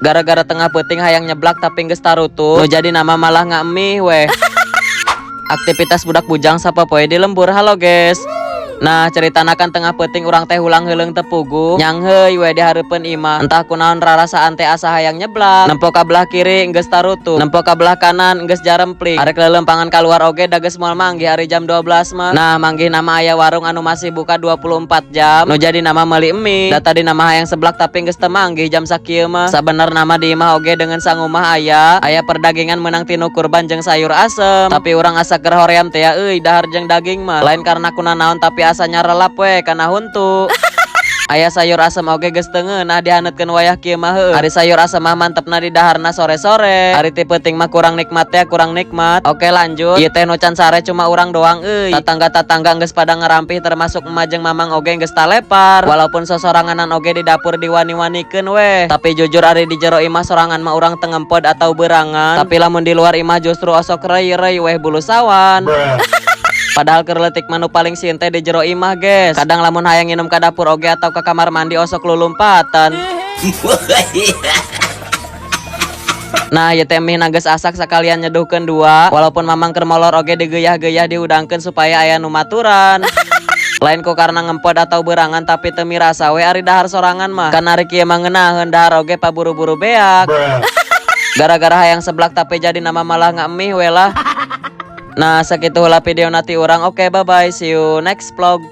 Gara-gara tengah peuting hayang nyeblak tapi geus tarutup, nu jadi nama malah ngamih weh. Aktivitas budak bujang sapopoe di lembur. Halo, guys. Nah, ceritana kan tengah peuting urang teh hulang heuleung teu puguh, nyangheuy we di hareupeun imah. Entah kunaon rarasaan teh asa hayang nyeblak. Nempo ka belah kiri geus tarutup, nempo ka belah kanan geus jaremplik. Arek leuleumpangan kaluar oge da geus moal manggih ari jam 12 mah. Nah, manggih nama aya warung anu masih buka 24 jam. Nu jadi nama meuli mie. Da tadi nama hayang seblak tapi geus teu manggih jam sakieu mah. Sabenerna mah di imah oge dengan sangu mah aya, aya perdagingan menang tinu kurban jeung sayur asem. Tapi urang asa keur hoream teh ya euy dahar jeung daging mah. Lain karena kunanaon, tapi asa nyarelap we kana huntu. Aya sayur asem oge geus teu ngeunah dihaneutkeun wayah kieu mah heuh. Ari sayur asem mah mantepna di daharna sore-sore. Ari ti peuting mah kurang nikmat ya, kurang nikmat. Oke, lanjut. Ieu teh nu can sare cuma urang doang euy. Tatangga-tatangga geus pada ngerampih, termasuk emak jeung mamang oge geus talepar. Walaupun sosoranganan oge di dapur diwani-wanikeun weh. Tapi jujur, ari di jero imah sorangan mah urang teu ngempod atau berangan. Tapi lamun di luar imah justru osok rei-rei weh bulu sawan. Padahal keur leutik mah nu paling sieun teh di jero imah, guys. Kadang lamun hayang nginum ka dapur oge atau ke kamar mandi osok lulumpatan. Nah, ieu teh mie geus asak sakalian nyeduhkeun dua. Walaupun mamang keur molor oge digeyah-geyah dihudangkeun supaya aya nu maturan. Lain ku karena ngempod atau berangan, tapi teu mirasa we ari dahar sorangan mah. Kan ari kieu mah ngeunaheun dahar oge paburu-buru beak. Gara-gara hayang seblak tapi jadi nama malah ngamih we lah. Nah, sakitu heula video na ti urang. Oke, bye bye. See you next vlog.